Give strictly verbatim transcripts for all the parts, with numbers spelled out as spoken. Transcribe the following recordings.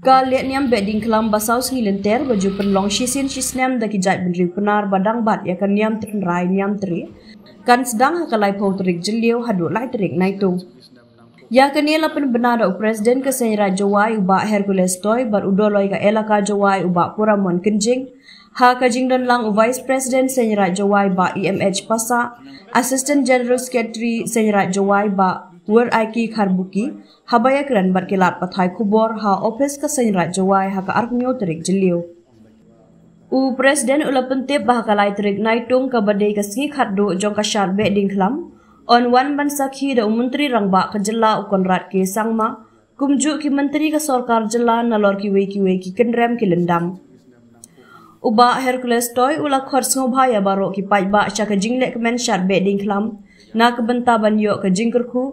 Ka lehniam Behdieñkhlam ba saw sngi lynter ba ju pynlong shisien shisnem da ki jaitbynriew Pnar ba dang bat ïa ka niam tynrai niam tre kan sdang ha ka laiphew tarik Jylliew haduh lai tarik Naitung. Ïa kane la pynbna da u President ka Seiñ Raij Jowai u Bah Hercules Toi bad u Doloi ka Elaka Jowai u Bah Puramon Kynjing, ha ka jingdonlang u Vice President Seiñ Raij Jowai Bah E M H Passah, Assistant General Secretary Seiñ Raij Jowai Bah Weraiki Kharbuki, haba ïakren bad ki lad pathai khubor ha ophis ka Seiñ Raij Jowai ha ka arphew tarik Jylliew. U President u la pyntip ba ha ka lai tarik Naitung kaba dei ka sngi khatduh jong ka shad Behdieñkhlam, yn wan ban sakhi da u Myntri Rangbah ka Jylla u Conrad K Sangma, kumjuh ki Myntri ka Sorkar Jylla nalor kiwei kiwei ki kynrem ki lyndang. U Bah Hercules Toi u la khot sngewbha ïa baroh ki paidbah sha ka jinglehkmen shad Behdieñkhlam na ka bynta ban ïoh ka jingkyrkhu,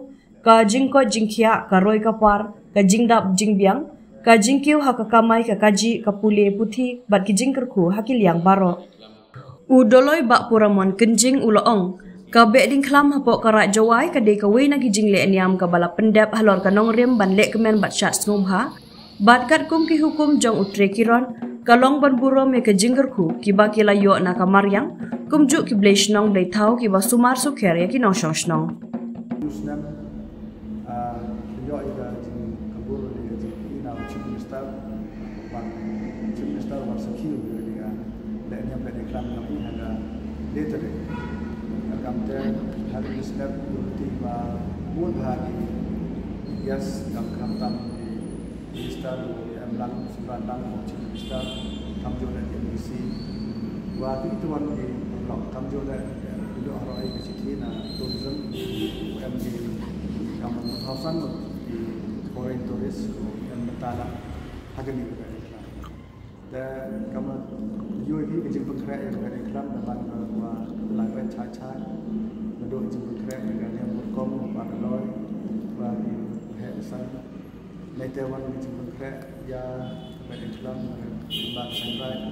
ka jingkoit jingkhiah, ka roi ka par, ka jingdap jingbiang, ka jingkiew ha ka kamai ka kajih, ka pule puthi bad ki jingkyrkhu ha ki liang baroh. U Doloi Bah Puramon Kynjing u la ong, ka Behdieñkhlam hapoh ka Raij Jowai ka dei kawei na ki jinglehniam kaba la pyndep halor ka nongrim ban lehkmen bad shad sngewbha. Bad katkum ki hukum jong u Trekiron, ka long ban burom ïa ka jingkyrkhu kiba ki la ïoh na ka mariang, kumjuh ki blei shnong blei thaw kiba sumar sukher ïa ki nongshong shnong. News nem, ah, ïoh ïa ka jingkyrkhu ïa ka jingkyrkhu na u Chief Minister, bad Chief Minister bad sakhi ïa ka lehniam Behdieñkhlam ïa ka lehniam. Ka kam te ha ka snep ïa ka ba bun ha ki, yes, kam kam tam Minister u em lang, Sumran lang, u Chief Minister, kamjooh le M D C. Wa ki tuan ki lok kamjooh le, ïoh aro ai ki chithi na tourism, u em ki kam thousand ki foreign tourist, u em bata la, ha kane ka Behdieñkhlam. Te kam ïoh ki jingpynkhreh ïa ka Behdieñkhlam, da ban ka wa lai ba cha cha, naduh jingpynkhreh ïa ka niam Burkom, wa ka loi, wa ki heh san, Nai te wan ka jingpynkhreh ïa ka Behdieñkhlam, ka Seng Raij.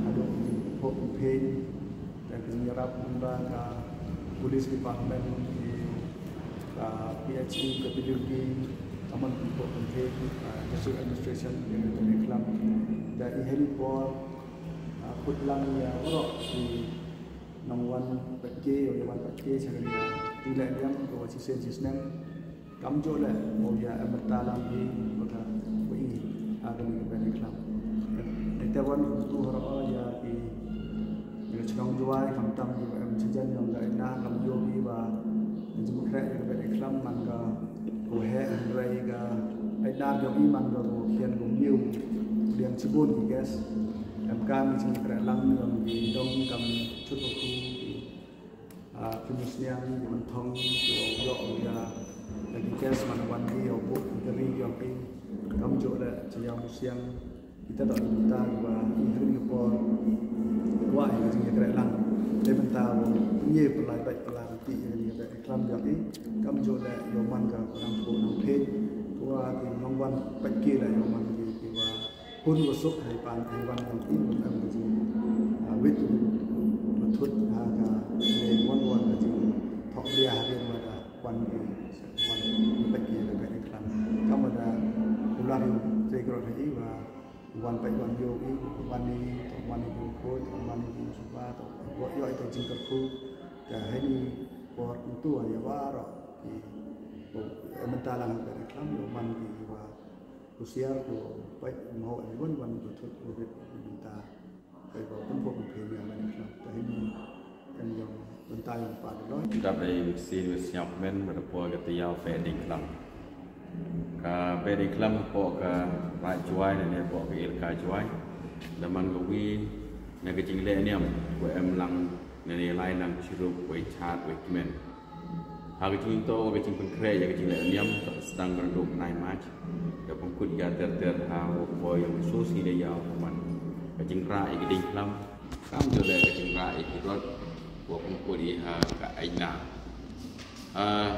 Haduh ka jingpynphuh pynphieng, te ka jingïarap mynba ka Police Department, ka P H E, ka P W D, ka mon pynphuh pynphieng, ka District Administration, ïa ka Behdieñkhlam. Te i ha i por, ah, khut lang ïa baroh ki nongwan peit ki, ïa wan peit ki, sha ka jingïalehniam, ka wa shisien shisnem. Kamjooh le, mo ïa em bynta lang hi, bynta wa i, ha kane ka Behdieñkhlam. Ïa te wan kumtu ha ïa ki, ïa ka chnong Jowai, khamtam ki wa em chijan yong ka ina, kam ïoh ki wa, ïa jingkhreh ïa ka Behdieñkhlam, man ka, ko he, hynrei ka, ina yong i man ka, ko khian ko miu, liang chibun ki guest, em kam jingkhreh lang yong ki dong kam chut ko khu, Ah, ki musniang, ki mynthong, ki ïoh ïa, ïa ki guest man wan ki ïoh buh, ki ri ïoh ki, kamjooh le, cha ïa musniang, kita da kita, ba, i hrin ki por, wa, ïa ka jingïakhreh lang, te mynta, wa, ngi pynlait bait pynlait ti, ïa ka jingïakhreh klam ïa ki, kamjooh le, ïoh man ka, nang pho, nang phe, wa, ki nongwan, bait ki le, ïoh man ki, ki wa, Hun ba suk hai pan hai wan kan ti ban kan ka jing, ah, wit u ba thut ha ka ne wan wan ka jing thok bia ha rin wa da wan ki wan pek ki da ka iklan. Kam wa da ular yu te gro ha i wa wan pek wan yo i wan ni tok wan ni yu khoi tok wan ni yu suba tok wa yo i tok jing ka khu ka hai ni por tu wa ya wa ro ki, eh, mentalang ka iklan wan ki wa Husiar ko peit mo ai wan wan ko thut ko rit ko bynta. Peit ko pun ko pun phi nia ban ikhlak. Ta hi ni kan yong bynta yong pa ko loi. Dap dei sin wis nyap men ba da po ka tiaw Behdieñkhlam. Ka Behdieñkhlam po ka Raij Jowai ne ne po ka Elaka Jowai. Da man ka wi na ka jingleh niam ko em lang ne ne lai lang chirup ko i chat ko i kmen. Ha ka jingto ka jingpynkhreh ïa ka jingleh niam ka sdang ka duk nine March. Ka pynkhot ïa ter ter ha u poi ïa u sus ïa ïa u man. Ka jingrah ïa ka diengphlam. Kam joleh ka jingrah ïa ki rot. Wa pynkhot ïa ha ka aina. Ah,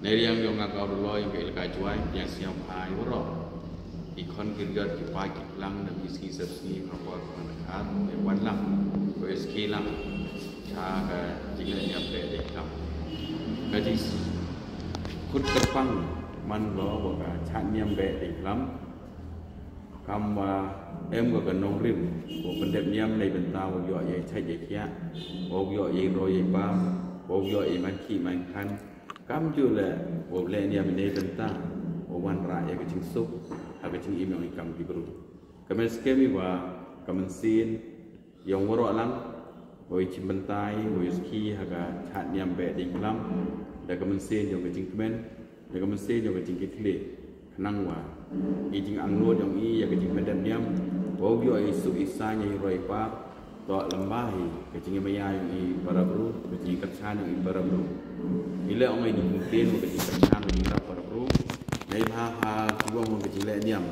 ne riang ïong nga ka ru loi ïong ka Elaka Jowai ïa siam ai waro. Ki khon ki riat ki pa ki plang na ki sngi sep sngi ha por ka man ka khat, eh, wan lang, ko S K lang, cha ka jingleh niam Behdieñkhlam. Ka jing s-, khut kyrpang man lo, wa ka chat niam Behdieñkhlam, Kam wa em ka ka nongrim, wa pyndep niam nei bynta wa ïoh ïa chait ïa khiah, wa ïoh ïa roi ïa pam, wa ïoh ïa man ki man khan. Kam ju le, wa leh niam nei bynta, wa wan rah ïa ka jingsuk, ha ka jingim yong i kam ki bru. Ka men skhem i wa, ka mynsiem, yong waroh lang, wa i chim bynta i, wa i skhi ha ka chad niam beh ding klam, da ka mynsiem yong ka jingkmen, da ka mynsiem yong ka jingkitkhlieh, khnang wa i jingangnud yong i ïa ka jingpyndep niam, wa u ïoh i suk i saiñ ïa i roi i par, to lamba hi ka jingïamaya yong i para bru, ka jingkyrchan yong i para bru. I leh ong i jingkyrchan, ka jingkyrchan, ka jingkyrchan para bru. Nei bha ha ki wang ka jingleh niam,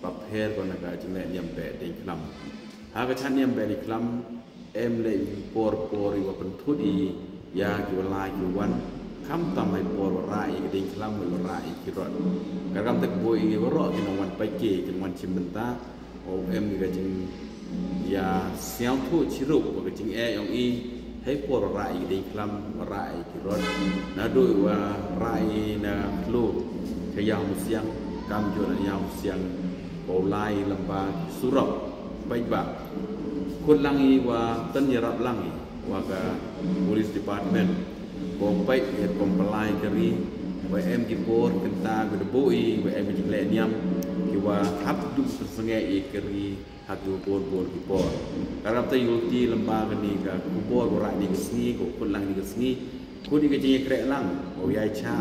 ba pher ko na ka jingleh niam beh ding klam. Ha ka chad niam beh ding klam, em leh i por por i wa pynthut i ïa ki wa lai ki wan. Kham tam ha i por wa rah i ka ding klam wa rah i ki rot. Ka kam tek boi i waroh ki nong wan pait ki, ki wan chim bynta. O em ki ka jing ïa siaw thu chirup wa ka jing e yong i. Ha i por wa rah i ka ding klam wa rah i ki rot. Naduh wa rah i na klo. Ka ïaw musiang, kam ju na ïaw musiang. Ko lai lamba surok. Pait ba. Khut lang i wa tan ïarap lang i wa ka police department. Ko pait ïa kompalai ka ri wa em ki por kynta ka debo i wa em ki jingleh niam ki wa hap du ka sngeh i ka ri ha ki bor bor ki por. Ka rap ta yulti lamba ka ni ka khubor wa rah ni ka sngi, ko khut lang ni ka sngi. Khut i ka jingïakreh lang wa ïa cha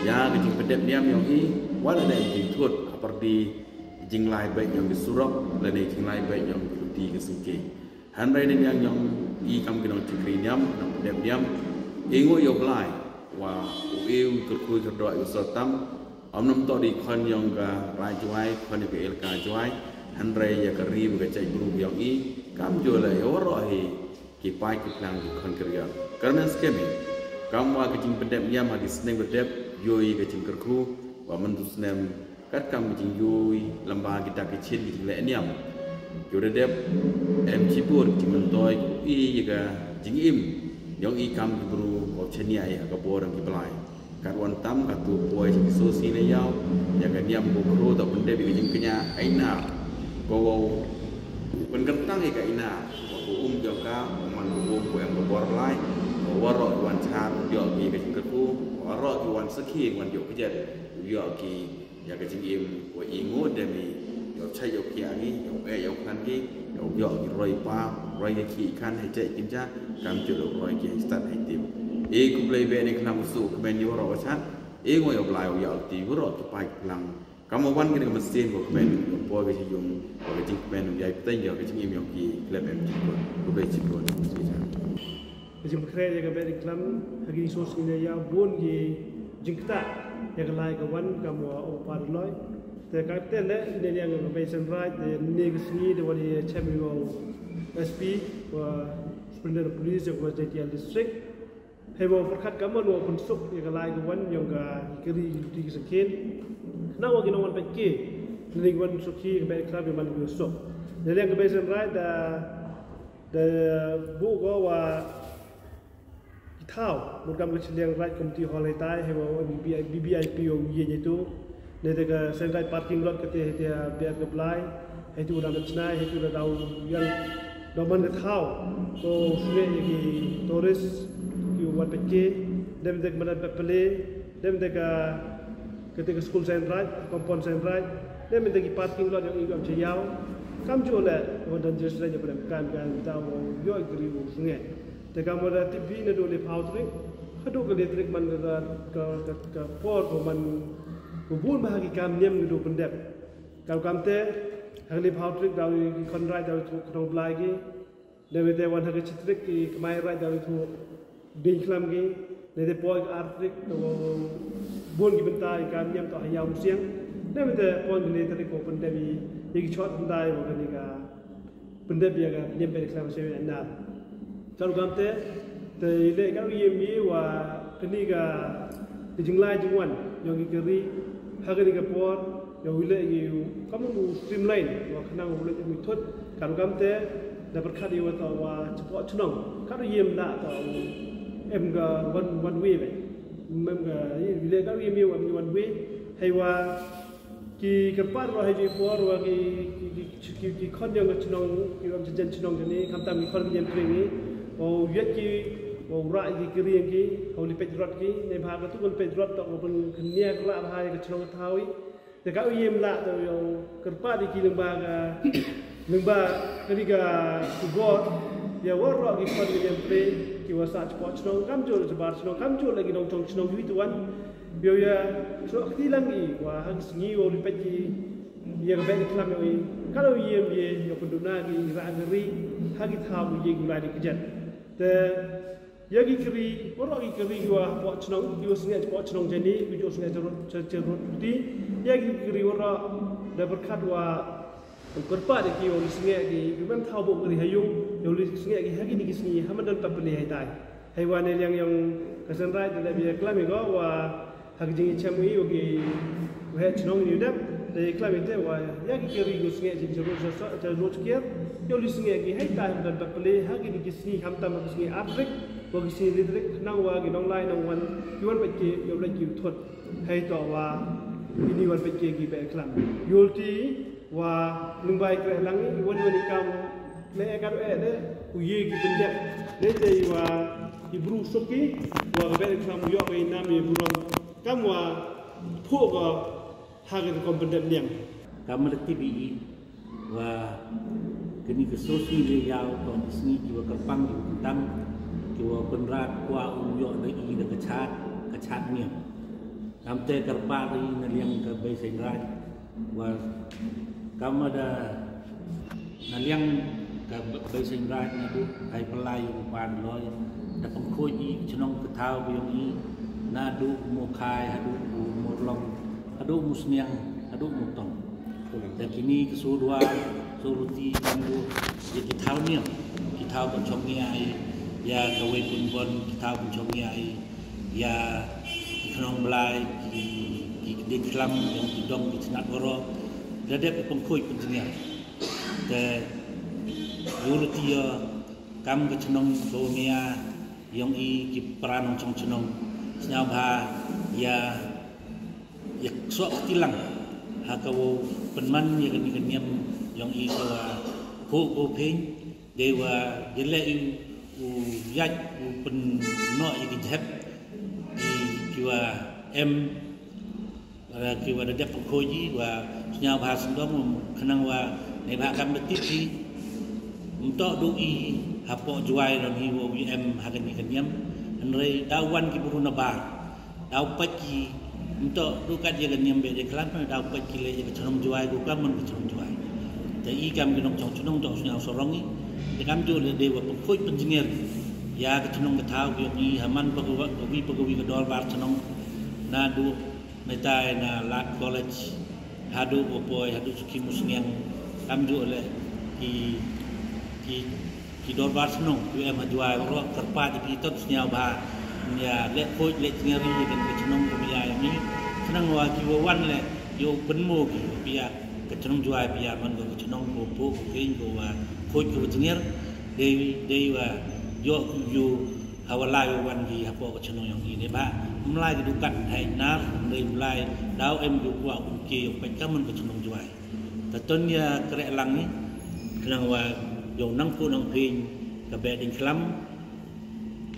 ïa ka jingpyndep niam yong i wa la dei jingthut ha pyrdi jinglai beit yong ki surok lane jinglai beit yong ki luti ki sngewke. Hynrei ne niang yong i kam ki nong chikri niam, nong pyndep niam, i nguh ïa u Blai wa u e u kyrkhu kyrdoh ïa u syrtam. Ym nym toh dei khon yong ka Raid Jowai, khon yong ka Elaka Jowai, hynrei ïa ka ri wa ka jaitbru yong i kam ju la ïa waroh hi ki paid ki phlang ki khon ki riat. Kyrmen skhem hi kam wa ka jingpyndep niam ha ki sneng pyndep ïoh i ka jingkyrkhu wa mynta snem katkam ka jingïoh i lamba ki dak ki chin ki jingleh niam. Ki wa da dep em chibun ki jingmyntoi i ïa ka jingim yong i kam ki bru wa chania i ha ka bor yong ki blai. Kat wan tam ka tu poi ki sosi ne ïaw ïa ka niam bu bru da pyndep i ka jingkñia ai na ko wa pynkyntang i ka ina wa ko um jong ka wa man ko um ko em ka bor blai. Wa waroh ki wan char u ïoh ki ka jingkyrkhu, wa waroh ki wan sakhi wan ïoh kjat u ïoh ki ïa ka jingim wa i ngut dem i ïoh chai ïoh kiang i ïoh eh ïoh khan ki ïoh ïoh ki roi pa roi ki ki khan hei chai kim cha kam chu lo roi ki hei stad hei tim. I khublei beh ne khnang u su kmen ïoh ro wa chat i ngo ïoh blai ïoh ti ro ki pai ki plang kam wan ki ka masin ko kmen ïoh po ki yung wa ka jingkmen ïa i pteng ïoh ka jingim ïoh ki klep em jingkon khublei jingkon. Ka jingpynkhreh ïa ka beh ding klam ha ki jingsngewsih ne ïa bun ki jingktah ïa ka lai ka wan kam wa u Par Loi. Te ka te le ne ïa ka Basin Raid te ne ka sngi te wan ïa chem ïa u S P wa Superintendent of Police ïa ka Jaintia District. Hei wa pyrkhat kam wa pynsuk ïa ka lai ka wan ïa ka kiri ti ki sakin. Na wa ki nong wan pek ki ne wan suk ki ka beh ding klam ïa man ki suk. Ne ïa ka Basin Raid da da bu ko wa ki thaw mut kam ka chiliang Raid Community Hall hei tai hei wa B B I P wa ye ne tu ne te ka Seng Raid parking lot ka te hei te biat ka blai hei tu da chna hei tu da daw yang da man ka thaw ko sne ye ki tourist ki wat peke dem de mana pele dem de ka ka te ka school Seng Raid compound Seng Raid dem de ki parking lot yang i kam che yaw kam jo le wa dan jis le kan kan daw yo gri wo sne. Te ka mura tip hi naduh le phaw trik haduh ka le trik man ka ka ka ka por ko man ko bun ba ha ki kam niam naduh pyndep. Ka kam te ha le phaw trik daw ki khon Raid daw ki khon blai ki. Dei te wan ha ka chi trik ki kmai Raid daw ki ding khlam ki. Dei te poi ka ar trik daw bun ki bynta ki kam niam to ha yaw siang. Dei te poi ki le trik ko pyndep i ki chot pyndai wa ka ni ka pyndep ïa ka niam beh ding klam sha ïa na. Ka rukom te te i le ka u yem i wa kani ka ka jinglai jingwan yong ki kari ha kani ka por yong i le i kam u streamline wa khnang u le i thot ka rukom te da pyrkhat i wa ta wa chapo chnong ka u yem da ta em ka one one way be mem ka i le ka u yem i wa one way hei wa Ki kyrpad ruh ha ïa ki por wa ki ki ki ki ki khon ïa ka chnong ki wan jen chnong kani khamtam ki khon ki jen pring ni. Wa u ïa ki wa u ra ki kri ïa ki wa u li pej rot ki ne bha ka tu kan pej rot ta wa pun knia ra bha ïa ka chnong thawi. Te ka u yem la ta u kyrpad ïa ki leng ba ka leng ba kani ka tu bor ïa wa ro ki khon ki jen pring ki wa sa chpo chnong kam jol bar chnong kam jol lagi nong chong chnong wi tu wan. Biau ya, shuwa kti lang i, wa hang sngi wa u lipet ki, ya ka bek klam ya i, kalau ye ye, ya penduna ki, ra ngeri, ha ki thaw ye ki lai di kejat. Te, ya ki keri, waroh ki keri ki wa pok chnong, ki wa sngeh pok chnong jani, ki jo sngeh cerut, cerut ti, ya ki keri waroh, da berkat wa Kyrpad ïa ki wa u li sngeh ki, ki ban thaw bok ngri ha yung, ïa u li sngeh ki ha kini ki sngi, ha madan pat pynlei hai tai. Hai wa ne liang yong ka Sunrise da leh bia klam ïa ko wa ha ki jingïachem ïa ki wa heh chnong ïa u dep, da ïa klam ïa te wa ïa ki kiri ki u sngeh jin jaru sa sa jaru chkier, ïa u li sngeh ki hai tai ha madan pat pynlei ha kini ki sngi khamtam ha ki sngi artrik, wa ki sngi litrik, nang wa ki nong lai nong wan, ki wan pat ki, ïa u leh ki u thot. Hai to wa, ini wan pat ki ki beh klam. Ïa u ti, Wa nung bai kreh lang i wan wan i kam le e kadu e de u ye ki pendep le te i wa i bru suk i wa ka beri kam u yok i nam i burom kam wa phu ko ha ka kom pendep niang. Kam le ti bi i wa kini ka so sngi le yaw ko sngi ki wa kyrpang ki wa kentang ki wa penrat kwa u yok da i da ka chat ka chat niang. Kam te kyrpang i na liang ka bai seng rai. Wa kam da na liang ka bai seng rai na du hai pelai u pan loi da pengkhuid i chnong ka thaw biong i na du mo khai ha du mo long ha du mo sniang ha du mo tong. Da kini ka su dua su ruti kan du ya ki thaw niam ki thaw ka chong ya i ya ka wei pun bon ki thaw ka chong ya i ya ki khnong blai ki ki ding khlam yong ki dong ki chnat waro da dep ki pengkhuid penjingiar. Te yu ruti yo kam ka chnong so mia yong i ki pra nong chong chnong sñiaw bha ya ya sok ti lang ha ka wo pynman ya ka ni ka niam yong i ka wa ko ko phin de wa ya le u yaj u pynno ya ki jhep i ki wa em Ki wa da dep ko ji wa sñiaw bha sndong khnang wa ne bha kam da tip ji. Mto du i hapoh Jwai ron hi wa wi em ha kani ka niam. Hynrei da wan ki buru na bar da u pait ki mto du kat ya ka niam be de klam da u pait ki le ya ka chnong Jwai ko kam man ka chnong Jwai. Da i kam ki nong chong chnong da u sñiaw sorong i da kam ju le de wa pengkhuid penjnger ya ka chnong ka thaw ki i ha man pa ka wa ka wi pa ka wi ka dor bar chnong na du Metai na Lad College haduh u poi haduh suki musngiang kam ju le ki ki ki dorbar snong ki em ha Jwai ro kerpa di pi tot sniaw ba nia le khoj le tngeri kan ke chnong ko mia ya mi senang wa ki wa wan le yo penmo ki pia ke chnong Jwai pia man ko ke chnong ko po ko keng ko wa khoj ko tnger dei dei wa yo yo Hawa lai wan ki hapoh ka chnong yong i ne ba mlai ki dukan hai nar mlai mlai dau em ju kwah kum ki yong peit ka man ka chnong Jwai. Ta ton ya kreh lang ni khnang wa yong nang ku nang phin ka be ding khlam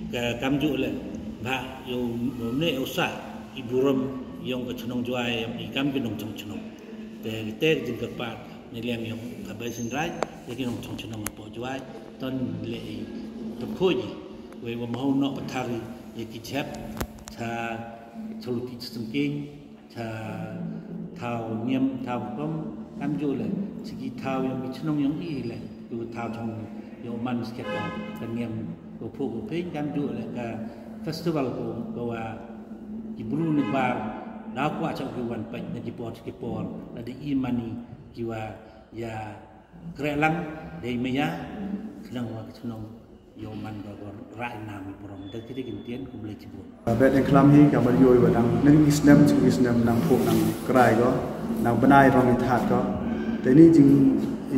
ka kam ju le ba yong ne usa i burom yong ka chnong Jwai yong i kam ki nong chong chnong. Te te jing ka pat ne liang yong ka bai sin rai ya ki nong chong chnong hapoh Jwai. Ton le i to khoi i wei wa mhau nok pathar i ya ki chep cha cha luti cha sengking cha thau niam thau pom kam ju le cha ki thau yong ki chnong yong i le ki thau chong yong man sket ka niam ko phu ko peng kam ju le ka festival ko ko wa ki bru ni bar da kwa cha ki wan pek na ki por ki por da di i mani ki wa ya Kreh lang dei maya khnang wa ka chnong yow man ba bor rai na mi burom da kri kin tien kum le chibun. Ba bet en khlam hi ka ba yoy ba dang nang ki snem chu ki snem nang phok nang krai ko nang bnai rong i that ko. Te ni jing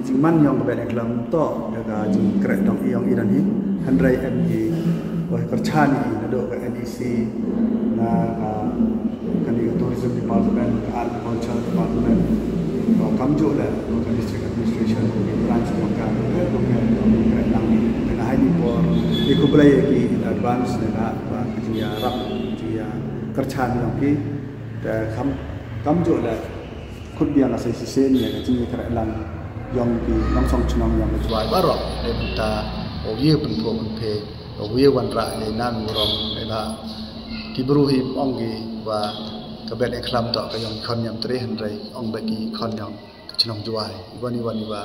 jing man yong ba bet en khlam to da ka jing kreh dong i yong i dan hi. Hynrei em ki ko perchan i na do ka N E C na ka Kane ka Tourism Department, ka Agriculture Department, ka kamjooh leh ka District Administration, ka branch jong ka, ka kren lang. Kane ha kane ka por ngi khublei ïa ki in advance ne ba ka jingïarap, jingïakyrchan jong ki. Te kam kamjooh leh khut biang ka sa shisien ïa ka jingïakren lang jong ki nongshong shnong jong ka Jwai baroh. Dei mynta u ïa pynphuh pynphieng, u ïa wanrah ïa i nam i rong, ïa la ki bru hi ong ki ba ka Betïakhlam toh ka jong ki khon niam tre, hynrei ong ba ki khon jong ka shnong Jwai. Iwan iwan iwa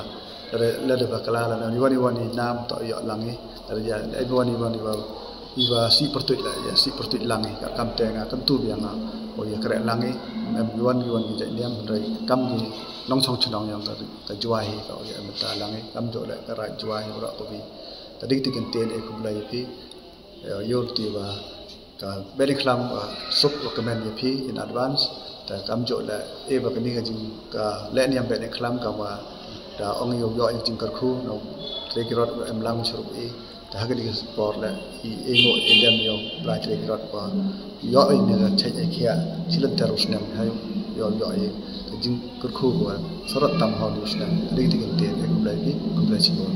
lada ba ka la la iwan iwan i nam toh ïoh lang i, lada ïa iwan iwan iwa iwa sih pyrtuit la ïa sih pyrtuit lang i. Ka kam te nga kyntu biang nga u ïakren lang i. Em iwan iwan i jait niam, hynrei kam ki nongshong shnong jong ka, ka Jwai hi ka u ïa mynta lang i. Kamjooh leh ka Raid Jwai baroh kawei. Te dei te kyntien, e khublei ïa phi. Ïa ïoh te ba ka Betïakhlam ba suk ba kmen ïa phi in advance. Te kamjooh leh e ba kane ka jing ka leh niam Betïakhlam ka ba da ong ïa u ïoh ïa jingkyrkhu na u Trai Kirot ba em lang shuh ruh i. Te ha kane ka por leh i e ngo e dem ïa u Blai Trai Kirot ba ïoh ïa ne ka chait ïa khiah shi lynter u snem ha ïoh ïoh ïa ka jingkyrkhu ba sarot tam ha u snem. Dei te kyntien, e khublei phi, khublei shibun.